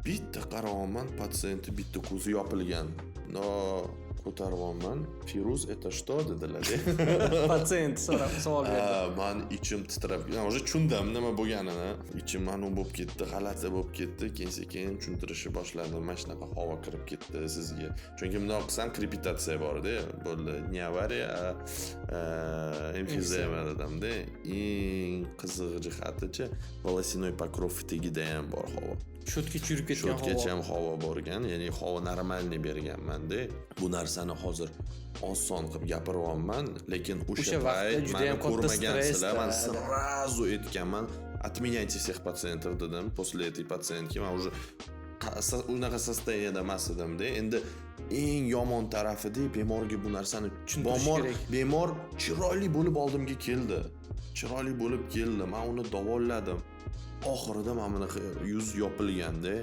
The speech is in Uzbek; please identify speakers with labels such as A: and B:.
A: Bitta qarayapman, patsientni bitta ko'zi yopilgan. Но ko'taryapman. "Firuz, это что?" dedilar.
B: Patsient so'rab savol berdi.
A: Ha, man ichim titrab, уже tushundim nima bo'lganini. Ichim anu bo'lib ketdi, g'alati bo'lib ketdi. Keyin sekin tushuntirishni boshladim. Mana shunaqa havo kirib ketdi sizga. Chunki bundoq qilsam, krepitatsiya borda. Bo'ldi, не avariya, а emfizema dedimda. Eng qiziq jihatichi, волосяной покров tagida ham bor havo.
B: Sho'tgacha yurib ketgan havo.
A: Sho'tgacha ham havo borgan, ya'ni havo нормальный berganmanda. Bu narsani hozir oson qilib gapiryapman, lekin o'sha
B: O'sha vaqtda
A: payt
B: judayam
A: mani
B: katta
A: ko'rmagansizlar, man
B: stress, да.
A: сразу aytganman: "Отменяйте всех пациентов", dedim. После этой пациентки man уже unaqa состояние da emas edimda. Endi eng yomon tarafida bemorga bu narsani
B: Tushuntirish
A: bemor
B: kerak.
A: Bemor chiroyli bo'lib oldimga keldi, chiroyli bo'lib keldi, man uni davoladim. Oxirida mana bunaqa yuz yopilganda.